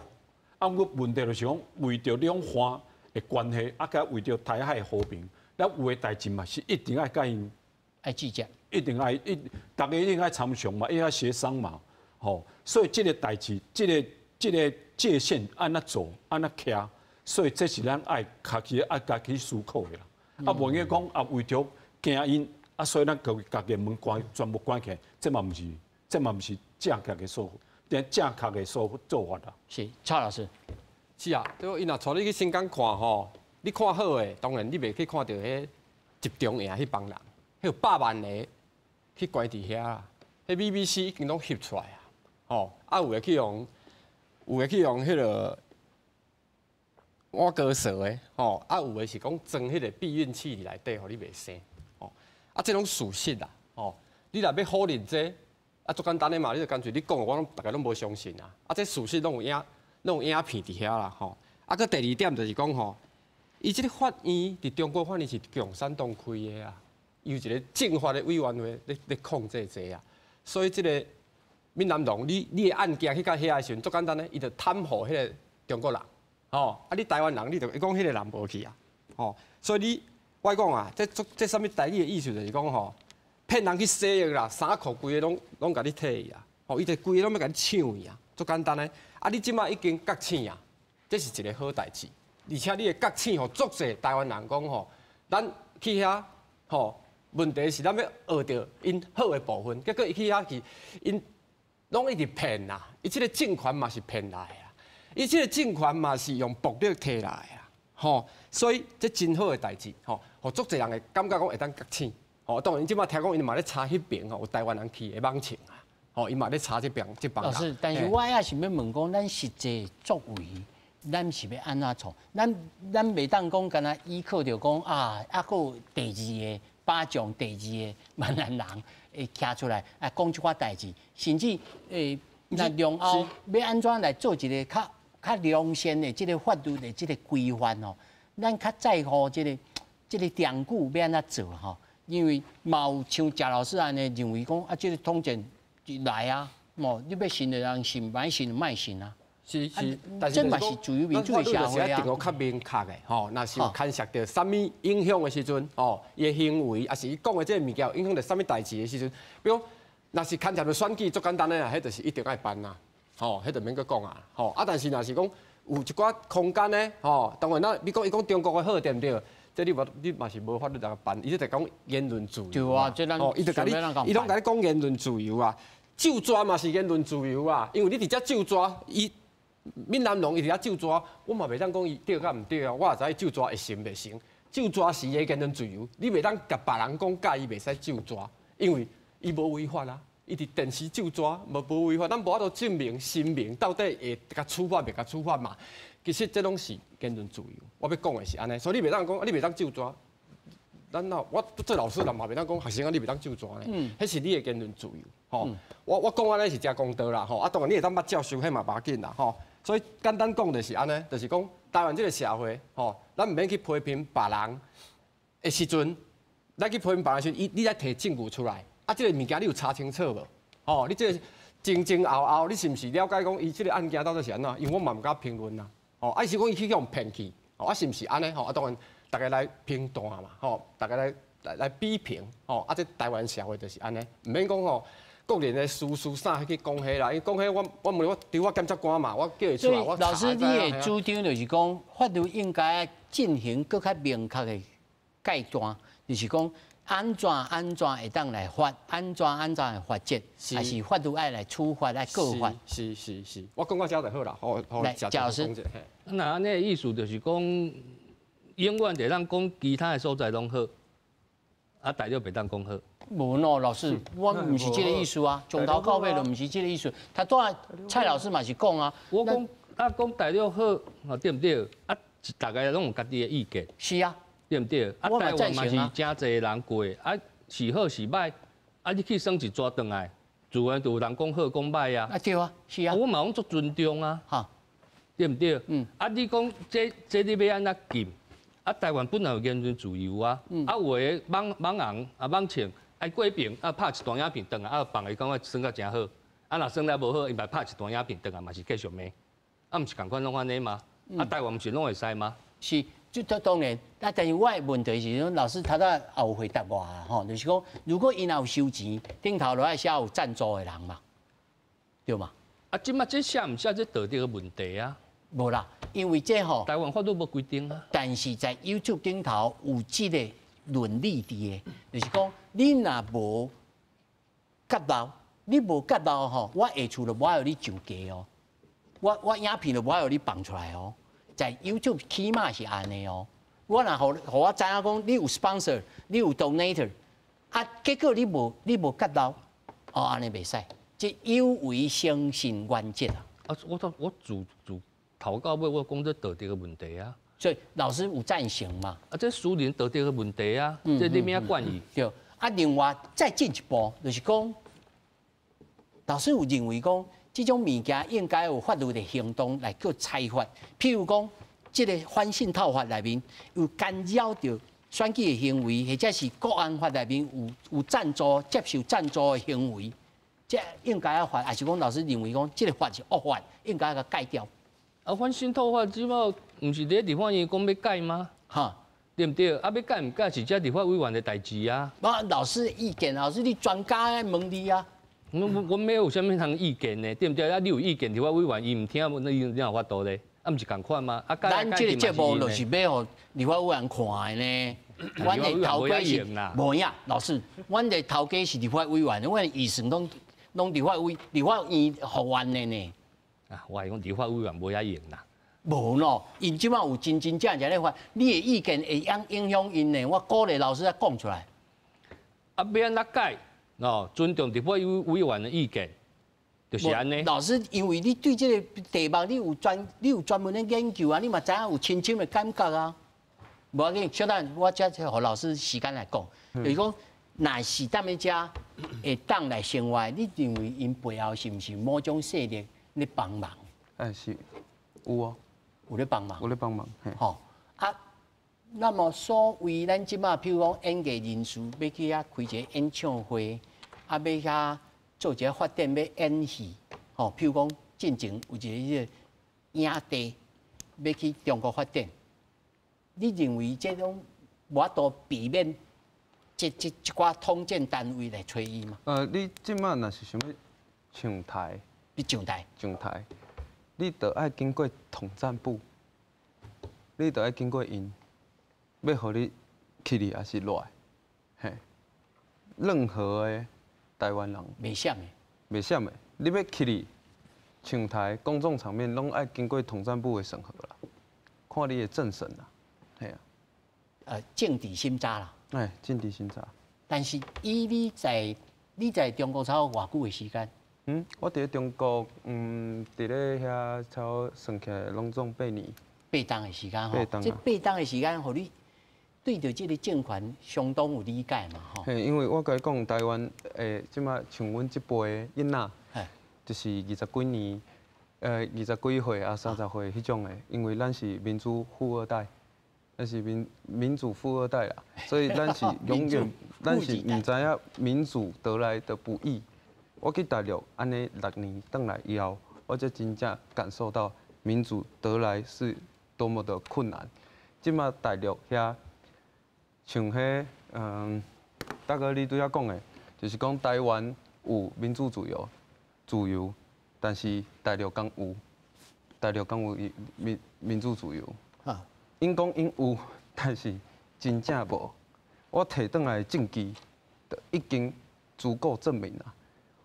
啊，毋過問題就是講，為著兩岸的關係，啊，佮為著台海和平，咱有的代誌嘛是一定愛佮𪜶愛計較，一定愛一，大家一定愛參詳嘛，一定愛協商嘛，吼。所以這個代誌，這個界線按怎做，按怎徛，所以這是咱愛家己愛家己思考的啦。啊，無用講啊，為著驚𪜶。啊，所以咱共家己門關全部關起來，這嘛毋是正確的說，正確的說做法啦。是，蔡老師，是啊，對，伊若帶你去新港看吼，你看好的，當然你袂去看著彼集中營彼幫人，彼有100萬个去關佇遐啦，彼 BBC 已經攏翕出來啊，吼，啊有的去予，有的去予彼个挖割舌的，吼，啊有的是講裝彼個避孕器佇內底，予你袂生，吼，啊這攏事實啦，吼，你若欲否認這個，啊足簡單的嘛，你就乾脆你講，我攏逐个攏無相信啊，啊這事實攏有影。攏有影片佇遐啦，吼！啊，閣第二點就是講吼，伊這个法院佇中國法院是共產黨開的啊，由一個政法的委員會咧控制這啊，所以這个閩南龍，你的案件去到遐的時陣，足簡單的，伊就袒護彼个中國人，吼！啊，你台灣人，你就伊講彼个人無去啊，吼！所以你我講啊，這足這啥物台語的意思就是講吼，騙人去洗浴啦，衫褲規个攏共你提去啊，吼！伊就規个攏欲共你搶去啊，足簡單的。啊！你這擺已經覺醒啊，這是一个好代誌，而且你的覺醒吼，足濟台灣人講吼，咱去遐吼，問題是咱欲學著𪜶好的部分，結果伊去遐去，𪜶攏一直騙啦，伊這个政權嘛是騙來的啊，伊這个政權嘛是用暴力提來的啊，吼，所以這真好的代誌吼，予足濟人會感覺講會當覺醒，吼，當然這擺聽講𪜶嘛咧查彼爿吼，有台灣人去的網站啊。吼，伊嘛咧查這邊這幫。老師，但是我也是欲問講，咱實際作為，咱是欲按怎創？咱袂當講干焦依靠著講啊，猶閣有第二个巴掌，第二个閩南人會徛出來啊，講這寡代誌，甚至那然後欲按怎來做一个較較良善的這个法律的這个規範哦？咱較在乎這个這个長久欲按怎做吼？因為嘛有像賈老師按呢認為講啊，這个統戰。來啊！哦，你欲信的人信，莫信就莫信啊。是是，但是這嘛是自由民主的社會啊。一定要較明確的吼，若是有牽涉著啥物影響的時陣，吼，伊的行為，抑是伊講的這个物件有影響著啥物代誌的時陣，比如講，若是牽涉著選舉，足簡單的啊，彼就是一定愛辦啦，吼，彼就免閣講啊，吼，啊，但是若是講有一寡空間呢，吼，當然咱你講伊講中國的好對毋對？這你無你嘛是無法度來辦，伊這就講言論自由。對啊，這咱哦，伊就共你，伊攏共你講言論自由啊。咒蛇嘛是言論自由啊，因為你佇遮咒蛇，伊閩南龍伊佇遐咒蛇，我嘛袂當講伊對佮毋對啊，我也知伊咒蛇會成袂成。咒蛇是伊的言論自由，你袂當共別人講佮伊袂使咒蛇，因為伊無違法啊。伊佇電視咒蛇無違法，咱無法度證明聲明到底會共處罰袂共處罰嘛。其實這攏是言論自由，我欲講的是按呢，所以你袂當講，你袂當咒蛇。咱若我做老師人嘛袂當講學生啊，你袂當咒蛇呢？彼是你的言論自由，吼。我講按呢是誠公道啦，吼。啊，當然你會當捌照收，彼嘛無要緊啦，吼。所以簡單講就是按呢，就是講台灣這个社會，吼，咱毋免去批評別人的時陣，咱去批評別人時陣，伊你愛提證據出來，啊，這个物件你有查清楚無？吼，你這个前前後後，你是毋是了解講伊這个案件到底是按怎？因為我嘛毋敢評論啦。吼，啊，是講伊去予騙去，吼，啊，是毋是按呢？吼，啊，當然，逐家來評斷嘛，吼，逐家來比評，吼，啊，這台灣社會就是按呢，毋免講吼，個人的私事啥去講彼啦，因為講彼我問我對我檢察官嘛，我叫伊出來，我老師，你的主張就是講，法律應該進行閣較明確的界斷，就是講按怎按怎會當來罰，按怎按怎的罰則，還是法律愛來處罰來告罰？是是是，我講到遮就好啦。好，來，賈老師。那按呢意思就是講，永遠會當講其他的所在攏好，啊，大陸袂當講好。無喏，老師，我毋是這个意思啊，從頭到尾就毋是這个意思。他拄仔蔡老師嘛是講啊，我講啊，講大陸好，對毋對？啊，逐家攏有家己的意見。是啊。對毋對？啊，台灣嘛是誠濟人過，啊，是好是歹，啊，你去耍一逝轉來，自然就有人講好講歹啊。啊對啊，是啊。我嘛攏足尊重啊。哈，對毋對？嗯。啊，你講這你欲按怎禁？啊，台灣本來有言論自由啊。啊，有的網紅啊網唱，愛過爿啊拍一段影片轉來，啊放伊感覺耍甲誠好。啊，若耍了無好，伊嘛拍一段影片轉來，嘛是繼續罵。啊，毋是仝款攏按呢嗎？啊，台灣毋是攏會使嗎？是。這當然，啊，但是我的問題是，老師頭拄也有回答我啊，吼，就是講，如果𪜶若有收錢，頂頭就愛寫有贊助的人嘛，對嗎？啊，這擺這寫毋寫這道德的問題啊？無啦，因為這吼，台灣法律無規定啊。但是在 YouTube 頂頭有這个倫理佇的，就是講，你若無揭露，你無揭露吼，我下厝就無愛予你上架哦，我影片就無愛予你放出來哦。在 YouTube 起碼是按呢哦。我若予予我知影講，你有 sponsor，你有 donator，啊，結果你無結留，哦，按呢袂使，這有違誠信原則啊。啊，我自頭到尾我講這道德的問題啊。所以老師有贊成嘛？啊，這私人道德的問題啊，這你欲按怎管伊？對。啊，另外再進一步，就是講，老師有認為講，這種物件應該有法律的行動來去裁罰。譬如講，這个反滲透法內面有干擾著選舉的行為，或者是國安法內面有贊助、接受贊助的行為，這應該要罰，還是講老師認為講，這个法是惡法，應該共改掉？啊，反滲透法這擺毋是佇咧立法院講欲改嗎？哈，對毋對？啊，欲改毋改是這立法委員的代誌啊。無老師意見，老師你專家問你啊。我沒有啥物通意見呢，對毋對？啊，你有意見，立法委員伊毋聽，那你有法度咧？啊，毋是仝款嗎？啊，咱這个節目就是欲予立法委員看的呢。阮的頭家是無影，老師，阮的頭家是立法委員，阮的預算攏立法院予阮的呢。啊，我係講立法委員無遐閒啦。無喏，𪜶這擺有真真正正咧發，你的意見會影響𪜶呢。我鼓勵老師來講出來。啊，欲按怎改？哦，尊重立法委員的意見，就是按呢。老師，因為你對這个題目你有專門的研究啊，你嘛知影有深深的感覺啊。無要緊，小等我才予老師時間來講，就是講，若是踮咧遮會當來生活，你認為𪜶背後是毋是某種勢力咧幫忙？哎，是，有哦，有咧幫忙，有咧幫忙，吼啊。那麼所謂咱這擺，譬如講演藝人士欲去遐開一个演唱會，啊，欲遐做一个發展，欲演戲，吼，譬如講進前有一个彼个影帝欲去中國發展，你認為這種無法度避免這寡統戰單位來揣伊嗎？你這擺若是想欲上台，你上台，上台，你著愛經過統戰部，你著愛經過𪜶。欲予你起去抑是落來，嘿，任何的台灣人，袂閃的，袂閃的，你欲起去上台公眾場面，攏愛經過統戰部的審核啦，看你的政審啦，嘿啊，政治審查啦，哎，政治審查。但是以你在中國差不多偌久的時間？嗯，我佇咧中國，佇咧遐差不多算起來攏總八年。八冬的時間吼，這八冬的時間，予你對著這个政權相當有理解嘛，吼。嘿，因為我共你講，台灣的這擺像阮這輩的囡仔，就是二十幾年，二十幾歲啊，30歲彼種的，因為咱是民主富二代，咱是民主富二代啦，所以咱是永遠，咱是毋知影民主得來的不易。我去大陸按呢6年轉來以後，我才真正感受到民主得來是多麼的困難。這擺大陸遐。像彼，大哥你拄才講的，就是講台灣有民主自由，自由，但是大陸敢有？大陸敢有民主自由？𪜶講𪜶有，但是真正無。我提轉來的證據，就已經足夠證明啦。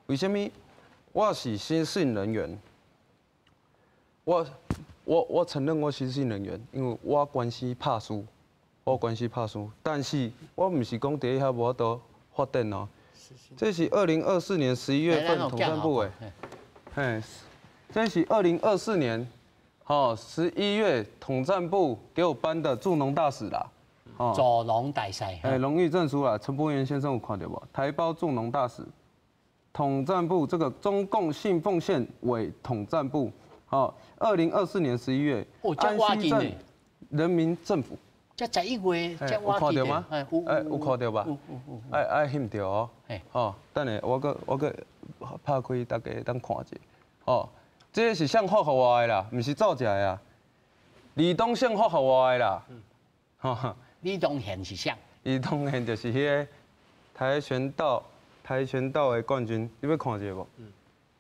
為啥物？我是失信人員，我承認我失信人員，因為我關係拍輸。我關係拍輸，但是我毋是講佇遐無法度發展哦。這是2024年11月份統戰部的，嘿，這是2024年，吼11月統戰部給我頒的助農大使啦，助農大使，哎，榮譽證書啦，陳柏源先生有看到無？台胞助農大使，統戰部這個中共信奉縣委統戰部，好，2024年11月，安溪鎮人民政府。才11月，才有看著嗎？哎，有看著吧？愛愛翕著哦。吼，等下我閣拍開，大家會當看一下。吼，這个是誰發予我的啦？毋是造假的啊。李東憲發予我的啦。吼。李東憲是誰？李東憲就是彼个跆拳道的冠軍，你欲看一下無？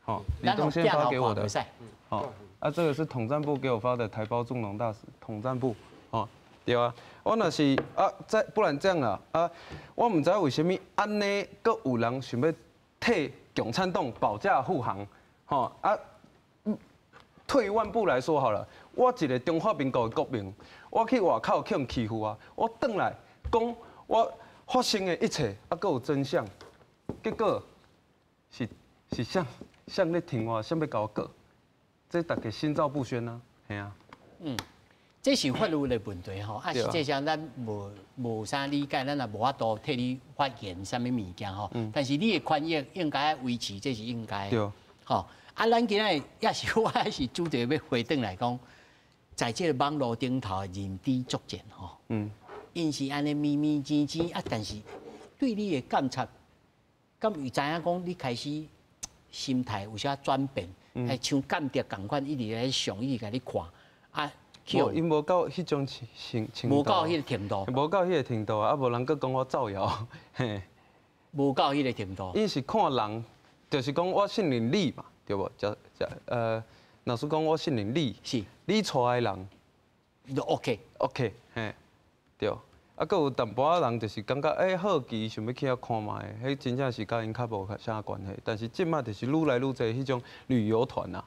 吼，李東憲發給我的。吼，啊，這個是統戰部給我發的台胞助農大使，統戰部，吼。對啊，我若是啊，再不然這樣啦啊，我毋知為啥物按呢，閣有人想欲替共產黨保駕護航，吼啊，退一万步来说好了，我一个中华民国的国民，我去外口去予欺负啊，我转来讲我发生的一切，啊，阁有真相，结果是啥啥咧挺我，啥欲共我告，这大家心照不宣啊，嘿啊。这是法律的问题吼，啊，实际上咱无啥理解，咱也无法度替你发言啥物物件吼。但是你的权益应该维持，这是应该。对。吼，啊，咱今仔也是我也是主题欲回转来讲，在这个网路顶头的认知作战吼。𪜶是按呢密密浅浅啊，但是对你的监察，敢有知影讲你开始心态有啥转变？哎，像间谍仝款，一直咧上，一直共你看啊。无，𪜶无到彼种程度。无到彼个程度。无到彼个程度啊，啊无人阁讲我造谣，嘿。无到彼个程度。𪜶是看人，就是讲我信任你嘛，对无？若是讲我信任你，你带的人，就 OK。 OK，嘿，对。啊，阁有淡薄仔人就是感觉好奇，想欲去遐看覓，彼真正是佮𪜶较无啥关系。但是这马就是愈来愈济彼种旅游团啊。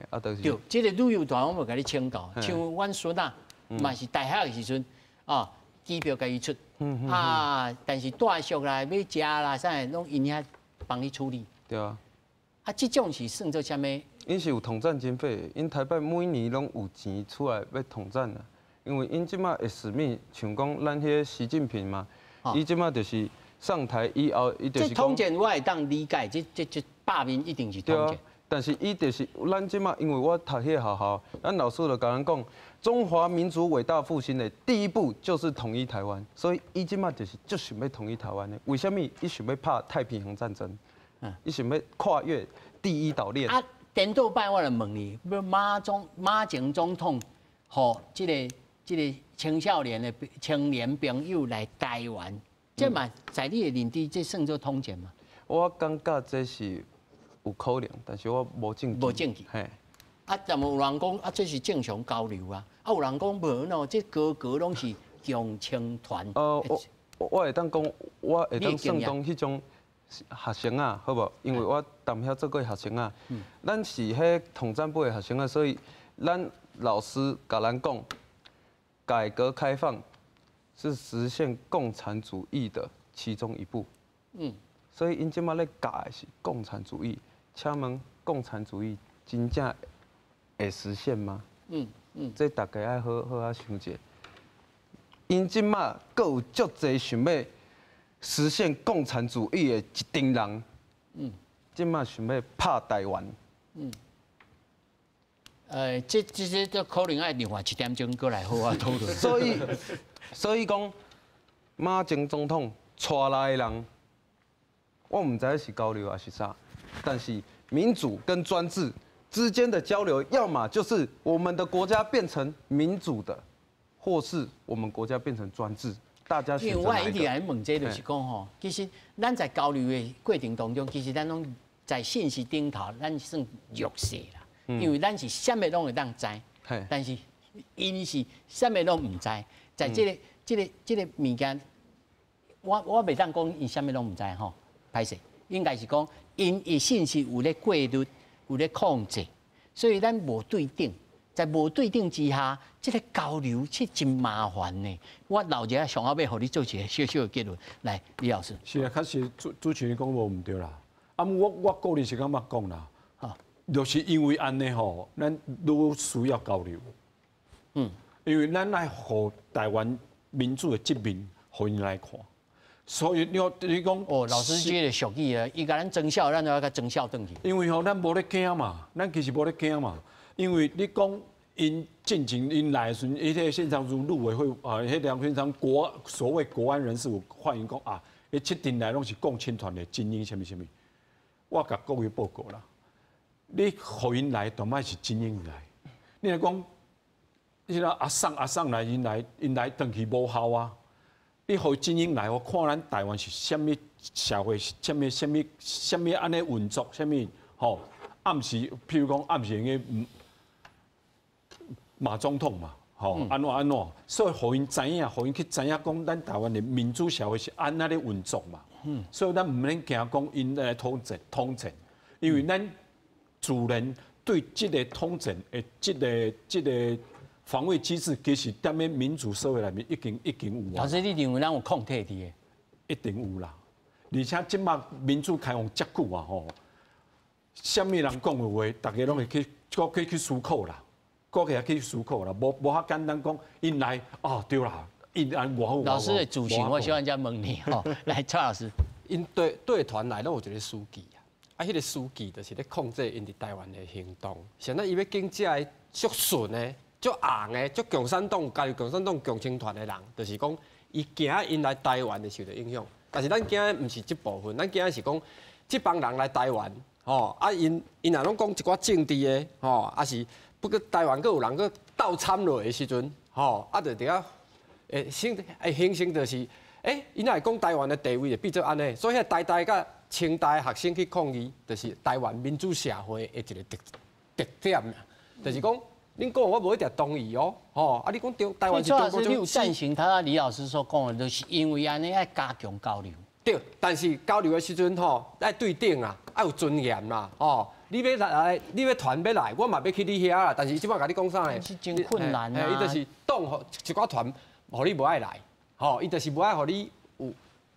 啊，就是对，这个旅游团我嘛共你请教，像阮孙仔嘛是大学的时阵，啊，机票家己出，啊，但是住宿啦、欲食啦，啥拢𪜶遐帮你处理。对啊。啊，这种是算做啥物？𪜶是有统战经费，𪜶台北每年拢有钱出来欲统战啊。因为𪜶这马的使命，像讲咱彼个习近平嘛，伊这马就是上台以后，伊就是这统战我会当理解，这罢免一定是统战。但是伊就是咱这马，因为我读彼个学校，咱老师就共咱讲，中华民族伟大复兴的第一步就是统一台湾，所以伊这马就是足想欲统一台湾的。为啥物？伊想欲拍太平洋战争，伊想欲跨越第一岛链。啊，颠倒摆我来问你，马前总统，予这个青少年的青年朋友来台湾，这嘛在你的认知，这算做统战吗？我感觉这是有可能，但是我无证据。无证据。嘿。啊，但有人讲啊，这是正常交流啊。啊，有人讲无喏，这个个拢是共青团。我会当讲，我会当算讲彼种学生啊，好无？因为我踮遐做过学生啊。咱是彼统战部的学生啊，所以咱老师共咱讲，改革开放是实现共产主义的其中一步。所以𪜶这马咧教的是共产主义，请问共产主义真正会实现吗？这大家爱好好仔想者。𪜶这马阁有足济想欲实现共产主义的一阵人，这马想欲拍台湾。这可能爱另外一点钟阁来好好讨论。所以讲，马前总统带来的人，我毋知是交流还是啥，但是民主跟专制之间的交流，要么就是我们的国家变成民主的，或是我们国家变成专制。大家因为我一直来问这就是讲吼，其实咱在交流的过程当中，其实咱拢在信息顶头，咱算弱势啦。因为咱是啥物拢会当知，但是𪜶是啥物拢毋知，在这个物件，我袂当讲𪜶啥物拢毋知吼，歹势，应该是讲𪜶的信息有咧过滤，有咧控制，所以咱无对等，在无对等之下，这个交流是真麻烦呢。我老一下上后欲予你做一个小小的结论，来，李老师。是啊，确实主持人讲无毋对啦。啊，我个人是感觉讲啦，就是因为按呢吼，咱愈需要交流。因为咱爱予台湾民主的这面，予𪜶来看。所以你讲哦，老师这个俗语啊，伊共咱装痟，咱就爱共装痟转去。因为吼，咱无咧惊嘛，咱其实无咧惊嘛。因为你讲𪜶进前𪜶来的时阵，彼个现场如陆委会啊，彼两现场所谓国安人士有发言讲啊，彼这阵来拢是共青团的精英，啥物啥物。我共各位报告啦，你予𪜶来，当摆是精英来。你若讲，彼个阿桑阿桑来，𪜶来转去无效啊。你予精英来，我看咱台湾是啥物社会，啥物啥物啥物按呢运作，啥物吼？暗时，譬如讲暗时用个马总统嘛，吼，按怎按怎，所以予𪜶知影，予𪜶去知影讲，咱台湾的民主社会是按怎咧运作嘛。所以咱毋免惊讲𪜶来统战统战，因为咱自然对对這个統戰的這个防衛機制，其實踮咧民主社會內面已經有啊。老師，你認為咱有抗體佇的？一定有啦。而且這馬民主開放遮久啊吼，啥物人講的話，大家攏會去，閣去思考啦，閣會去思考啦，無無遐簡單講，𪜶來哦對啦，𪜶按偌好。老師的主席，我喜歡這樣問你吼，來蔡老師，𪜶對對團來攏有一個書記啊，啊，彼個書記就是咧控制𪜶佇台灣的行動。現在伊欲揀遮个足順的、足紅的、足共產黨、加入共產黨、共青團的人，就是講伊驚𪜶來台灣會受著影響。但是咱驚的毋是這部分，咱驚的是講這幫人來台灣，吼啊𪜶𪜶若攏講一寡政治的，吼，啊是不過台灣閣有人閣鬥參落的時陣，吼啊就佇遐會形會形成就是，𪜶若會講台灣的地位會變做按呢，所以彼台大佮清大的學生去抗議，就是台灣民主社會的一个特點啦，就是講恁講我無一定同意哦，吼啊你講中台灣是中國你有贊成他李老師所講的，就是因為按呢愛加強交流。對，但是交流的時陣吼，愛對等啊，愛有尊嚴啦，吼。你欲來，你欲團欲來，我嘛欲去你遐啦。但是這擺共你講啥呢？是真困難啊！伊就是擋予一寡團，予你無愛來，吼，伊就是無愛予你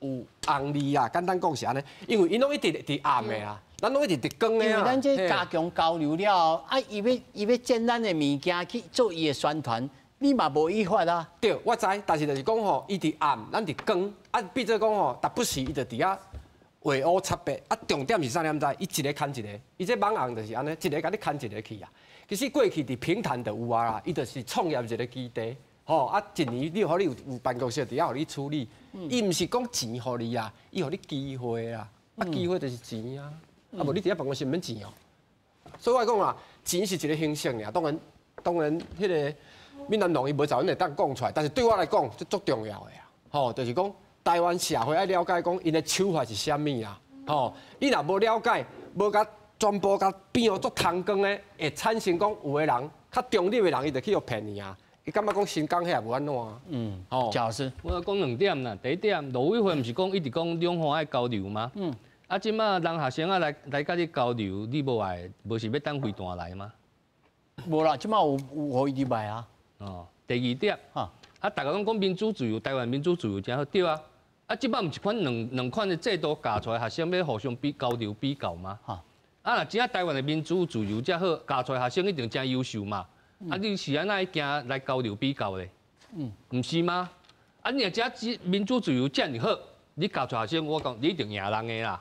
有紅利啊。簡單講是按呢，因為𪜶攏一直佇暗的啦，咱攏一直佇光的啊。因為咱這加強交流了後，啊，伊欲剪咱的物件去做伊的宣傳。你嘛無依法啊？對，我知，但是就是講吼，伊佇暗，咱佇光，啊，變做講吼，逐不時伊就佇遐畫烏插白，啊，重點是啥？你毋知？伊一个牽一个，伊這網紅就是按呢，一个共你牽一个去啊。其實過去佇平潭就有啊啦，伊就是創業一个基地，吼啊，一年你予你有辦公室佇遐予你處理，伊毋是講錢予你啊，伊予你機會啊，啊，機會就是錢啊，啊無你佇遐辦公室毋免錢哦。所以我講啊，錢是一个形式爾，當然，彼个。閩南龍伊無在阮會當講出來，但是對我來講，這足重要的啊！吼，就是講台灣社會愛了解講𪜶的手法是啥物啊！吼，你若無了解，無共全部共變予足通光的，會產生講有的人較中立的人，伊就去予騙去啊！伊感覺講新港遐也無按怎啊？嗯，吼，賈老師，我講兩點啦。第一點，陸委會毋是講一直講兩岸愛交流嗎？嗯。啊，這馬人學生啊來共你交流，你無愛，無是欲等飛彈來嗎？無啦，這馬有予伊入來啊。哦，第二點，啊，大家攏講民主自由，台灣民主自由誠好，對啊。啊，這擺毋是款兩款的制度教出來，學生欲互相比交流比較嗎？啊，若真正台灣的民主自由遮好，教出來學生一定誠優秀嘛。啊，你是按怎會驚來交流比較咧？嗯，毋是嗎？啊，你若真民主自由遮爾好，你教出來學生，我講你一定贏人的啦。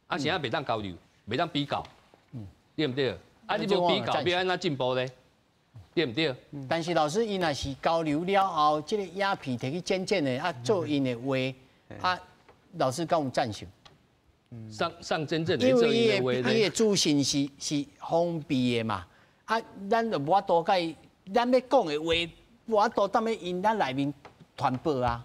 啊，啥袂當交流，袂當比較，對毋對？啊，你無比較，欲按怎進步咧？對毋對？但是老師，伊若是交流了後，這个影片提去剪剪的，啊，做𪜶的話，啊，老師敢有贊成？上真正的因為伊的資訊是封閉的嘛，啊，咱就無法度共伊，咱欲講的話，無法度踮咧𪜶咱內面傳播啊，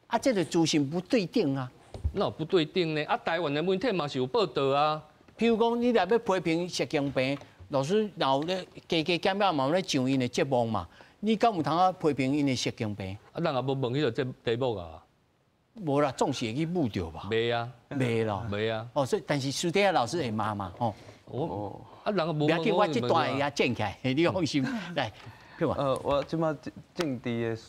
啊，這個資訊不對等啊。哪有不對等呢？啊，台灣的媒體嘛是有報道啊。譬如講，你若欲批評習近平。老師，若有咧加加減減嘛有咧上𪜶的節目嘛？你敢有通啊批評𪜶的習近平？啊，咱也無問彼个這題目啊。無啦，總是會去舞著吧？袂啊，袂咯，袂啊。哦，所以但是私底下老師會罵嘛？哦。哦。啊，人也無。袂要緊，我這段會共剪起來，你放心。來，我這馬政治的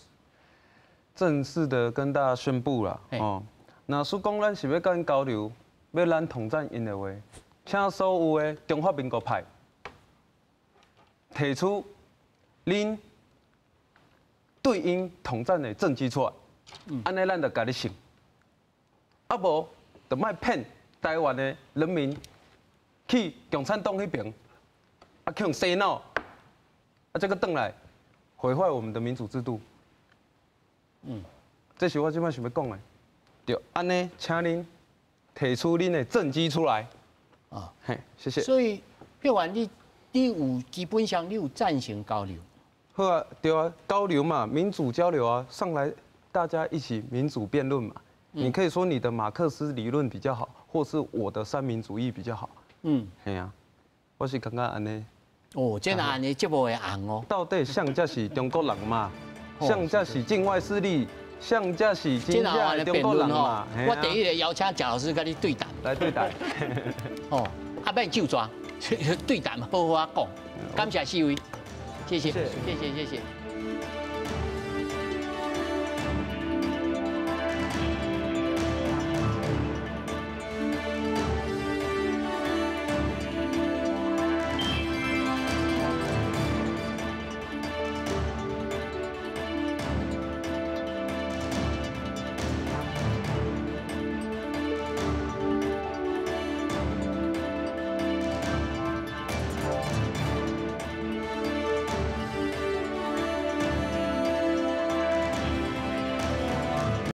正式的跟大家宣布啦，哦，若說講咱是欲共𪜶交流，欲咱統戰𪜶的話，請所有的中華民國派提出恁對𪜶統戰的證據出來，按呢咱就共你信。啊無，就莫騙台灣的人民去共產黨彼爿，啊去予洗腦，啊再閣轉來毀壞我們的民主制度。嗯，這是我這擺想欲講的。對，按呢，請恁提出恁的證據出來。啊，嘿，謝謝。所以，譬如話你。你有基本上你有贊成交流？好啊，對啊，交流嘛，民主交流啊，上來大家一起民主辯論嘛。你可以說你的馬克思理論比較好，或是我的三民主義比較好。嗯，係啊，我是感覺按呢。哦，這按呢節目會紅哦。到底啥才是中國人嘛？啥才是境外勢力？啥才是真正的中國人嘛？我第一个邀請賈老師共你對談。來對談。哦，啊，免就抓。對談好好仔講。感謝四位，謝謝，謝謝，謝謝。